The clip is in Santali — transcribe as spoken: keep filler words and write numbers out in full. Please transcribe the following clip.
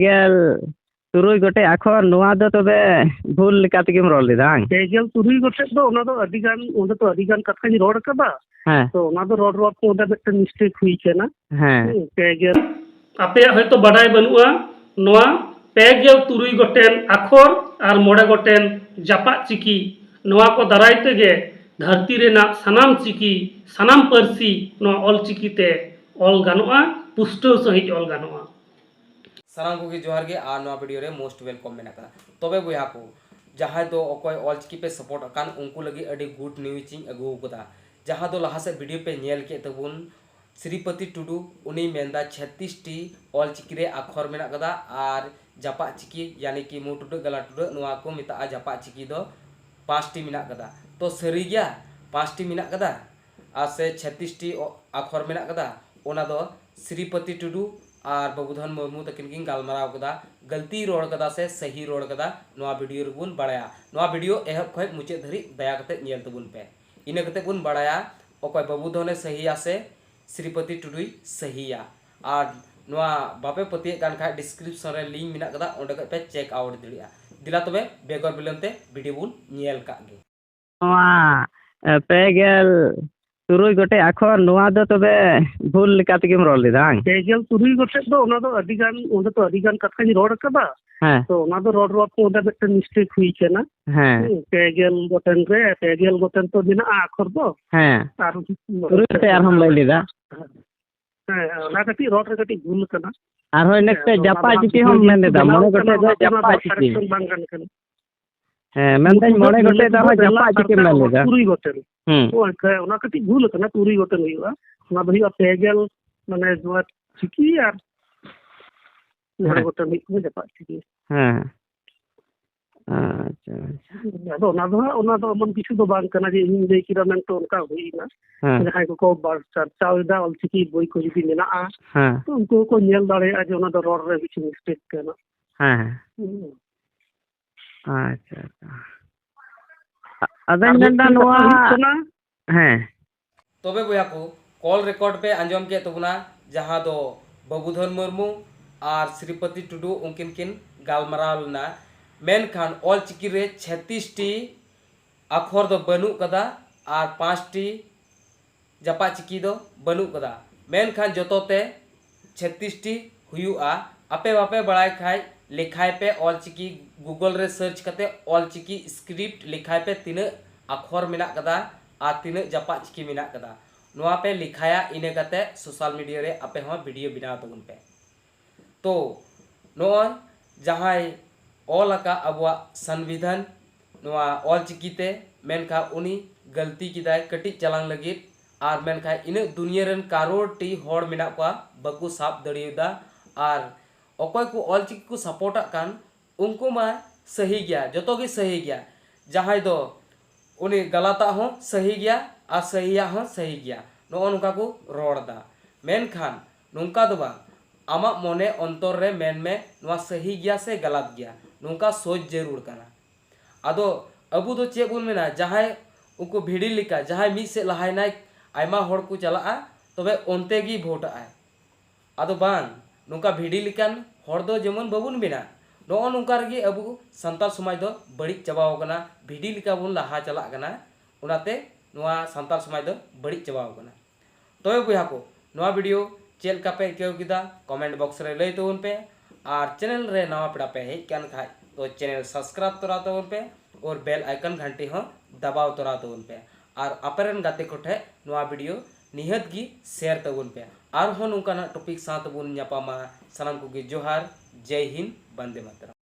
ᱜᱮᱞ ᱛᱩᱨᱩᱭ ᱜᱚᱴᱮᱡ ᱟᱠᱷᱚᱨ, ᱱᱚᱣᱟ ᱫᱚ ᱛᱚᱵᱮ ᱵᱷᱩᱞ ᱞᱮᱠᱟ ᱛᱮᱜᱮᱢ ᱨᱚᱲ ᱞᱮᱫᱟ, ᱵᱟᱝ? ᱯᱮ ᱜᱮᱞ ᱛᱩᱨᱩᱭ ᱜᱚᱴᱮᱡ ᱫᱚ, ᱚᱱᱟ ᱫᱚ ᱟᱹᱰᱤ ᱜᱟᱱ, ᱚᱸᱰᱮ ᱫᱚ ᱟᱹᱰᱤ ᱜᱟᱱ ᱠᱟᱛᱷᱟᱧ ᱨᱚᱲ ᱠᱟᱫᱟ᱾ ᱦᱮᱸ᱾ ᱛᱚ ᱚᱱᱟ ᱫᱚ ᱨᱚᱲ ᱨᱚᱲ ᱛᱮ ᱚᱸᱰᱮ ᱢᱤᱫᱴᱮᱱ mistake ᱦᱩᱭ ᱠᱟᱱᱟ᱾ ᱦᱮᱸ᱾ ᱦᱩᱸ, ᱯᱮ ᱜᱮᱞ᱾ ᱟᱯᱮᱭᱟᱜ ᱦᱚᱭᱛᱳ ᱵᱟᱰᱟᱭ ᱵᱟᱹᱱᱩᱜᱼᱟ, ᱱᱚᱣᱟ ᱯᱮ ᱜᱮᱞ ᱛᱩᱨᱩᱭ ᱜᱚᱴᱮᱱ ᱟᱠᱷᱚᱨ ᱟᱨ ᱢᱚᱬᱮ ᱜᱚᱴᱮᱱ ᱡᱟᱯᱟᱜ ᱪᱤᱠᱤ, ᱱᱚᱣᱟ ᱠᱚ ᱫᱟᱨᱟᱭ ᱛᱮᱜᱮ ᱫᱷᱟᱹᱨᱛᱤ ᱨᱮᱱᱟᱜ ᱥᱟᱱᱟᱢ ᱪᱤᱠᱤ, ᱥᱟᱱᱟᱢ ᱯᱟᱹᱨᱥᱤ ᱱᱚᱣᱟ ᱚᱞ ᱪᱤᱠᱤ ᱛᱮ ᱚᱞ ᱜᱟᱱᱚᱜᱼᱟ, ᱯᱩᱥᱴᱟᱹᱣ ᱥᱟᱺᱦᱤᱡ ᱚᱞ ᱜᱟᱱᱚᱜᱼᱟ᱾ ᱥᱟᱱᱟᱢ ᱠᱚᱜᱮ ᱡᱚᱦᱟᱨ ᱜᱮ, ᱟᱨ ᱱᱚᱣᱟ video ᱨᱮ most welcome ᱢᱮᱱᱟᱜ ᱠᱟᱫᱟ᱾ ᱛᱚᱵᱮ ᱵᱚᱭᱦᱟ ᱠᱚ, ᱡᱟᱦᱟᱸᱭ ᱫᱚ ᱚᱠᱚᱭ ᱚᱞ ᱪᱤᱠᱤ ᱯᱮ support ᱟᱠᱟᱱ, ᱩᱱᱠᱩ ᱞᱟᱹᱜᱤᱫ ᱟᱹᱰᱤ good news ᱤᱧ ᱟᱹᱜᱩ ᱟᱠᱟᱫᱟ᱾ ᱡᱟᱦᱟᱸ ᱫᱚ ᱞᱟᱦᱟ ᱥᱮᱫ video ᱯᱮ ᱧᱮᱞ ᱠᱮᱫ ᱛᱟᱵᱚᱱ, ᱥᱨᱤᱯᱚᱛᱤ ᱴᱩᱰᱩ, ᱩᱱᱤᱭ ᱢᱮᱱᱫᱟ ᱪᱷᱟᱛᱤᱥ ᱴᱤ ᱚᱞ ᱪᱤᱠᱤ ᱨᱮ ᱟᱠᱷᱚᱨ ᱢᱮᱱᱟᱜ ᱠᱟᱫᱟ, ᱟᱨ ᱡᱟᱯᱟᱜ ᱪᱤᱠᱤ, ᱭᱟᱱᱤ ᱠᱤ ᱢᱩ ᱴᱩᱰᱟᱹᱜ ᱜᱟᱞᱟ ᱴᱩᱰᱟᱹᱜ, ᱱᱚᱣᱟ ᱠᱚ ᱢᱮᱛᱟᱜᱼᱟ ᱡᱟᱯᱟᱜ ᱪᱤᱠᱤ ᱫᱚ, ᱯᱟᱸᱪ ᱴᱤ ᱢᱮᱱᱟᱜ ᱠᱟᱫᱟ᱾ ᱛᱚ ᱥᱟᱹᱨᱤ ᱜᱮᱭᱟ ᱯᱟᱸᱪ ᱴᱤ ᱢᱮᱱᱟᱜ ᱠᱟᱫᱟ? ᱟᱨ ᱥᱮ ᱪᱷᱟᱛᱤᱥ ᱴᱤ ᱚ-, ᱟᱠᱷᱚᱨ ᱢᱮᱱᱟᱜ ᱠᱟᱫᱟ, ᱚᱱᱟ ᱫᱚ ᱥᱨᱤᱯᱚᱛᱤ ᱴᱩᱰᱩ ᱟᱨ ᱵᱟᱹᱵᱩᱫᱷᱚᱱ ᱢᱩᱨᱢᱩ ᱛᱟᱹᱠᱤᱱ ᱠᱤᱱ ᱜᱟᱞᱢᱟᱨᱟᱣ ᱠᱟᱫᱟ᱾ ᱜᱟᱹᱞᱛᱤᱭ ᱨᱚᱲ ᱠᱟᱫᱟ ᱥᱮ ᱥᱟᱹᱦᱤ ᱨᱚᱲ ᱠᱟᱫᱟ, ᱱᱚᱣᱟ video ᱨᱮᱵᱚᱱ ᱵᱟᱲᱟᱭᱟ᱾ ᱱᱚᱣᱟ video ᱮᱦᱚᱵ ᱠᱷᱚᱱ ᱢᱩᱪᱟᱹᱫ ᱫᱷᱟᱹᱨᱤᱡ ᱫᱟᱭᱟ ᱠᱟᱛᱮ ᱧᱮᱞ ᱛᱟᱵᱚᱱ ᱯᱮ, ᱤᱱᱟᱹ ᱠᱟᱛᱮ ᱵᱚᱱ ᱵᱟᱲᱟᱭᱟ ᱚᱠᱚᱭ ᱵᱟᱹᱵᱩᱫᱷᱚᱱᱮ ᱥᱟᱹᱦᱤᱭᱟ ᱥᱮ ᱥᱨᱤᱯᱚᱛᱤ ᱴᱩᱰᱩᱭ ᱥᱟᱹᱦᱤᱭᱟ᱾ ᱟᱨ ᱱᱚᱣᱟ ᱵᱟᱯᱮ ᱯᱟᱹᱛᱭᱟᱹᱜ ᱠᱟᱱ ᱠᱷᱟᱡ description ᱨᱮ link ᱢᱮᱱᱟᱜ ᱠᱟᱫᱟ, ᱚᱸᱰᱮ ᱠᱷᱚᱡ ᱯᱮ check out ᱫᱟᱲᱮᱭᱟᱜᱼᱟ᱾ ᱫᱮᱞᱟ ᱛᱚᱵᱮ ᱵᱮᱜᱚᱨ ᱵᱤᱞᱚᱢ ᱛᱮ video ᱵᱚᱱ ᱧᱮᱞ ᱠᱟᱜ ᱜᱮ᱾ ᱱᱚᱣᱟ, ᱮ, ᱯᱮ ᱜᱮᱞ ᱛᱩᱨᱩᱭ ᱜᱚᱴᱮᱡ ᱟᱠᱷᱚᱨ, ᱱᱚᱣᱟ ᱫᱚ ᱛᱚᱵᱮ ᱵᱷᱩᱞ ᱞᱮᱠᱟ ᱛᱮᱜᱮᱢ ᱨᱚᱲ ᱞᱮᱫᱟ, ᱵᱟᱝ? ᱯᱮ ᱜᱮᱞ ᱛᱩᱨᱩᱭ ᱜᱚᱴᱮᱡ ᱫᱚ, ᱚᱱᱟ ᱫᱚ ᱟᱹᱰᱤ ᱜᱟᱱ, ᱚᱸᱰᱮ ᱫᱚ ᱟᱹᱰᱤ ᱜᱟᱱ ᱠᱟᱛᱷᱟᱧ ᱨᱚᱲ ᱠᱟᱫᱟ᱾ ᱦᱮᱸ᱾ ᱛᱚ ᱚᱱᱟ ᱫᱚ ᱨᱚᱲ ᱨᱚᱲ ᱛᱮ ᱚᱸᱰᱮ ᱢᱤᱫᱴᱮᱱ mistake ᱦᱩᱭ ᱠᱟᱱᱟ᱾ ᱦᱮᱸ᱾ ᱦᱩᱸ, ᱯᱮ ᱜᱮᱞ ᱜᱚᱴᱮᱱ ᱨᱮ, ᱯᱮ ᱜᱮᱞ ᱜᱚᱴᱮᱱ ᱛᱚ ᱢᱮᱱᱟᱜᱼᱟ ᱟᱠᱷᱚᱨ ᱫᱚ᱾ ᱦᱮᱸ᱾ ᱟᱨ ᱛᱩᱨᱩᱭ ᱜᱚᱴᱮᱡ ᱟᱨᱦᱚᱸᱢ ᱞᱟᱹᱭ ᱞᱮᱫᱟ᱾ ᱦᱮᱸ, ᱚᱱᱟ ᱠᱟᱹᱴᱤᱡ ᱨᱚᱲ ᱨᱮ ᱠᱟᱹᱴᱤᱡ ᱵᱷᱩᱞ ᱠᱟᱱᱟ᱾ ᱟᱨᱦᱚᱸ next ᱦᱮᱸ, ᱚᱱᱟ ᱫᱚ ᱡᱟᱯᱟᱜ ᱦᱟᱸᱜ ᱪᱤᱠᱤ ᱦᱚᱸᱢ ᱢᱮᱱ ᱞᱮᱫᱟ, ᱵᱮᱱᱟᱣ ᱢᱚᱬᱮ ᱠᱟᱱᱟ, ᱜᱚᱴᱮᱡ ᱫᱚ ᱚᱱᱟ ᱫᱚ ᱡᱟᱯᱟᱜ ᱪᱤᱠᱤ᱾ Correction ᱵᱟᱝ ᱜᱟᱱ ᱠᱟᱱᱟ᱾ ᱦᱮᱸ, ᱢᱮᱱᱫᱟᱹᱧ ᱢᱩᱨᱢᱩ ᱢᱚᱬᱮ ᱫᱚ ᱜᱚᱴᱮᱡ ᱫᱚ ᱟᱨᱦᱚᱸ ᱢᱮᱱᱟᱜ ᱡᱟᱯᱟᱜ ᱪᱤᱠᱤᱢ ᱢᱮᱱ ᱞᱮᱫᱟ᱾ ᱛᱩᱨᱩᱭ ᱜᱚᱴᱮᱱ᱾ ᱦᱩᱸ᱾ ᱚ, ᱟᱪᱪᱷᱟ, ᱚᱱᱟ ᱠᱟᱹᱴᱤᱡ ᱵᱷᱩᱞ ᱠᱟᱱᱟ, ᱛᱩᱨᱩᱭ ᱜᱚᱴᱮᱱ ᱦᱩᱭᱩᱜᱼᱟ᱾ ᱚᱱᱟ ᱫᱚ ᱦᱩᱭᱩᱜᱼᱟ ᱯᱮ ᱜᱮᱞ, ᱢᱟᱱᱮ ᱱᱚᱣᱟ ᱪᱤᱠᱤ ᱟᱨ ᱢᱚᱬᱮ ᱦᱮᱸ᱾ ᱜᱚᱴᱮᱱ ᱦᱩᱭᱩᱜ ᱠᱟᱱᱟ ᱡᱟᱯᱟᱜ ᱪᱤᱠᱤ᱾ ᱦᱮᱸ᱾ ᱟᱪᱪᱷᱟ, ᱟᱪᱪᱷᱟ᱾ ᱟᱫᱚ ᱚᱱᱟ ᱫᱚ ᱦᱟᱸᱜ, ᱚᱱᱟ ᱫᱚ ᱮᱢᱚᱱ ᱠᱤᱪᱷᱩ ᱫᱚ ᱵᱟᱝ ᱠᱟᱱᱟ ᱡᱮ ᱤᱧᱤᱧ ᱞᱟᱹᱭ ᱠᱮᱫᱟ ᱢᱮᱱᱛᱮ ᱚᱱᱠᱟ ᱦᱩᱭ ᱮᱱᱟ᱾ ᱦᱮᱸ᱾ ᱡᱟᱦᱟᱸᱭ ᱠᱚᱠᱚ ᱵᱟᱲ-, ᱪᱟᱨᱪᱟᱣ ᱮᱫᱟ, ᱚᱞᱪᱤᱠᱤ ᱵᱳᱭ ᱠᱚ ᱡᱩᱫᱤ ᱢᱮᱱᱟᱜᱼᱟ, ᱦᱮᱸ᱾ ᱛᱚ ᱩᱱᱠᱩ ᱦᱚᱸᱠᱚ ᱧᱮᱞ ᱫᱟᱲᱮᱭᱟᱜᱼᱟ ᱡᱮ ᱚᱱᱟ ᱫᱚ ᱨᱚᱲ ᱨᱮ ᱠᱤᱪᱷᱩ mistake ᱠᱟᱱᱟ᱾ ᱦᱮᱸ, ᱦᱮᱸ᱾ ᱦᱩᱸ᱾ ᱟᱪᱪᱷᱟ, ᱟᱪᱪᱷᱟ᱾ ᱟ-, ᱟᱫᱚᱧ ᱟᱨ ᱢᱮᱱᱫᱟ ᱢᱤᱫᱴᱮᱱ ᱱᱚᱣᱟ ᱠᱟᱛᱷᱟ ᱦᱩᱭᱩᱜ ᱠᱟᱱᱟ, ᱦᱮᱸ᱾ ᱛᱚᱵᱮ ᱵᱚᱭᱦᱟ ᱠᱚ, call record ᱯᱮ ᱟᱸᱡᱚᱢ ᱠᱮᱫ ᱛᱟᱵᱚᱱᱟ, ᱡᱟᱦᱟᱸ ᱫᱚ ᱵᱟᱹᱵᱩᱫᱷᱚᱱ ᱢᱩᱨᱢᱩ ᱟᱨ ᱥᱨᱤᱯᱚᱛᱤ ᱴᱩᱰᱩ ᱩᱱᱠᱤᱱ ᱠᱤᱱ ᱜᱟᱞᱢᱟᱨᱟᱣ ᱞᱮᱱᱟ᱾ ᱢᱮᱱᱠᱷᱟᱱ ᱚᱞᱪᱤᱠᱤ ᱨᱮ ᱪᱷᱮᱛᱤᱥ ᱴᱤ ᱟᱠᱷᱚᱨ ᱫᱚ ᱵᱟᱹᱱᱩᱜ ᱠᱟᱫᱟ ᱟᱨ ᱯᱟᱸᱪ ᱴᱤ ᱡᱟᱯᱟᱜ ᱪᱤᱠᱤ ᱫᱚ ᱵᱟᱹᱱᱩᱜ ᱠᱟᱫᱟ᱾ ᱢᱮᱱᱠᱷᱟᱱ ᱡᱚᱛᱚ ᱛᱮ ᱪᱷᱮᱛᱤᱥ ᱴᱤ ᱦᱩᱭᱩᱜᱼᱟ᱾ ᱟᱯᱮ ᱵᱟᱯᱮ ᱵᱟᱲᱟᱭ ᱠᱷᱟᱡ ᱞᱮᱠᱷᱟᱭ ᱯᱮ ᱚᱞᱪᱤᱠᱤ, Google ᱨᱮ search ᱠᱟᱛᱮ ᱚᱞᱪᱤᱠᱤ script ᱞᱮᱠᱷᱟᱭ ᱯᱮ, ᱛᱤᱱᱟᱹᱜ ᱟᱠᱷᱚᱨ ᱢᱮᱱᱟᱜ ᱠᱟᱫᱟ ᱟᱨ ᱛᱤᱱᱟᱹᱜ ᱡᱟᱯᱟᱜ ᱪᱤᱠᱤ ᱢᱮᱱᱟᱜ ᱠᱟᱫᱟ᱾ ᱱᱚᱣᱟ ᱯᱮ ᱞᱮᱠᱷᱟᱭᱟ, ᱤᱱᱟᱹ ᱠᱟᱛᱮ social media ᱨᱮ ᱟᱯᱮ ᱦᱚᱸ video ᱵᱮᱱᱟᱣ ᱛᱟᱵᱚᱱ ᱯᱮ᱾ ᱛᱚ ᱱᱚᱜᱼᱚᱭ ᱡᱟᱦᱟᱸᱭ ᱚᱞ ᱟᱠᱟᱫ ᱟᱵᱚᱣᱟᱜ ᱥᱚᱝᱵᱤᱫᱷᱟᱱ ᱱᱚᱣᱟ ᱚᱞᱪᱤᱠᱤ ᱛᱮ, ᱢᱮᱱᱠᱷᱟᱱ ᱩᱱᱤ ᱜᱟᱹᱞᱛᱤ ᱠᱮᱫᱟᱭ ᱠᱟᱹᱴᱤᱡ ᱪᱟᱞᱟᱝ ᱞᱟᱹᱜᱤᱫ, ᱟᱨ ᱢᱮᱱᱠᱷᱟᱱ ᱤᱱᱟᱹᱜ ᱫᱩᱱᱤᱭᱟᱹ ᱨᱮᱱ ᱠᱟᱨᱳᱲ ᱴᱤ ᱦᱚᱲ ᱢᱮᱱᱟᱜ ᱠᱚᱣᱟ, ᱵᱟᱠᱚ ᱥᱟᱵ ᱫᱟᱲᱮᱭᱟᱫᱟ᱾ ᱟᱨ ᱚᱠᱚᱭ ᱠᱚ ᱚᱞᱪᱤᱠᱤ ᱠᱚ ᱥᱟᱯᱳᱨᱴᱟᱜ ᱠᱟᱱ, ᱩᱱᱠᱩ ᱢᱟ ᱥᱟᱹᱦᱤ ᱜᱮᱭᱟ, ᱡᱚᱛᱚ ᱜᱮ ᱥᱟᱹᱦᱤ ᱜᱮᱭᱟ᱾ ᱡᱟᱦᱟᱸᱭ ᱫᱚ ᱩᱱᱤ ᱜᱟᱞᱟᱛᱟᱜ ᱦᱚᱸ ᱥᱟᱹᱦᱤ ᱜᱮᱭᱟ ᱟᱨ ᱥᱟᱹᱦᱤᱭᱟᱜ ᱦᱚᱸ ᱥᱟᱹᱦᱤ ᱜᱮᱭᱟ, ᱱᱚᱜᱼᱚ ᱱᱚᱝᱠᱟ ᱠᱚ ᱨᱚᱲ ᱮᱫᱟ᱾ ᱢᱮᱱᱠᱷᱟᱱ ᱱᱚᱝᱠᱟ ᱫᱚ ᱵᱟᱝ, ᱟᱢᱟᱜ ᱢᱚᱱᱮ ᱚᱱᱛᱚᱨ ᱨᱮ ᱢᱮᱱ ᱢᱮ, ᱱᱚᱣᱟ ᱥᱟᱹᱦᱤ ᱜᱮᱭᱟ ᱥᱮ ᱜᱟᱞᱟᱛ ᱜᱮᱭᱟ, ᱱᱚᱝᱠᱟ ᱥᱳᱪ ᱡᱟᱹᱨᱩᱲ ᱠᱟᱱᱟ᱾ ᱟᱫᱚ ᱟᱵᱚ ᱫᱚ ᱪᱮᱫ ᱵᱚᱱ ᱢᱮᱱᱟ, ᱡᱟᱦᱟᱸᱭ ᱩᱱᱠᱩ ᱵᱷᱤᱰᱤ ᱞᱮᱠᱟ ᱡᱟᱦᱟᱸᱭ ᱢᱤᱫ ᱥᱮᱫ ᱞᱟᱦᱟᱭᱮᱱᱟᱭ, ᱟᱭᱢᱟ ᱦᱚᱲ ᱠᱚ ᱪᱟᱞᱟᱜᱼᱟ, ᱛᱚᱵᱮ ᱚᱱᱛᱮ ᱜᱮ ᱵᱷᱳᱴ ᱟᱜᱼᱟᱭ᱾ ᱟᱫᱚ ᱵᱟᱝ, ᱱᱚᱝᱠᱟ ᱵᱷᱤᱰᱤ ᱞᱮᱠᱟᱱ ᱦᱚᱲ ᱫᱚ ᱡᱮᱢᱚᱱ ᱵᱟᱵᱚᱱ ᱵᱮᱱᱟᱜ᱾ ᱱᱚᱜᱼᱚ ᱱᱚᱝᱠᱟ ᱨᱮᱜᱮ ᱟᱵᱚ ᱥᱟᱱᱛᱟᱲ ᱥᱚᱢᱟᱡᱽ ᱫᱚ ᱵᱟᱹᱲᱤᱡ ᱪᱟᱵᱟᱣ ᱠᱟᱱᱟ, ᱵᱷᱤᱰᱤ ᱞᱮᱠᱟ ᱵᱚᱱ ᱞᱟᱦᱟ ᱪᱟᱞᱟᱜ ᱠᱟᱱᱟ᱾ ᱚᱱᱟᱛᱮ ᱱᱚᱣᱟ ᱥᱟᱱᱛᱟᱲ ᱥᱚᱢᱟᱡᱽ ᱫᱚ ᱵᱟᱹᱲᱤᱡ ᱪᱟᱵᱟᱣ ᱠᱟᱱᱟ᱾ ᱛᱚᱵᱮ ᱵᱚᱭᱦᱟ ᱠᱚ, ᱱᱚᱣᱟ video ᱪᱮᱫ ᱞᱮᱠᱟ ᱯᱮ ᱟᱹᱭᱠᱟᱹᱣ ᱠᱮᱫᱟ, comment box ᱨᱮ ᱞᱟᱹᱭ ᱛᱟᱵᱚᱱ ᱯᱮ᱾ ᱟᱨ channel ᱨᱮ ᱱᱟᱣᱟ ᱯᱮᱲᱟ ᱯᱮ ᱦᱮᱡ ᱠᱟᱱ ᱠᱷᱟᱡ ᱛᱚ channel subscribe ᱛᱚᱨᱟ ᱛᱟᱵᱚᱱ ᱯᱮ, ᱟᱨ bell icon ᱜᱷᱟᱱᱴᱤ ᱦᱚᱸ ᱫᱟᱵᱟᱣ ᱛᱚᱨᱟ ᱛᱟᱵᱚᱱ ᱯᱮ᱾ ᱟᱨ ᱟᱯᱮ ᱨᱮᱱ ᱜᱟᱛᱮ ᱠᱚᱴᱷᱮᱱ ᱱᱚᱣᱟ video ᱱᱤᱦᱟᱹᱛ ᱜᱮ share ᱛᱟᱵᱚᱱ ᱯᱮ᱾ ᱟᱨᱦᱚᱸ ᱱᱚᱝᱠᱟᱱᱟᱜ topic ᱥᱟᱶ ᱛᱮᱵᱚᱱ ᱧᱟᱯᱟᱢᱟ᱾ ᱥᱟᱱᱟᱢ ᱠᱚᱜᱮ ᱡᱚᱦᱟᱨ, ᱡᱟᱭ ᱦᱤᱱᱫ, ᱵᱚᱱᱫᱮ ᱢᱟᱛᱨᱚᱢ᱾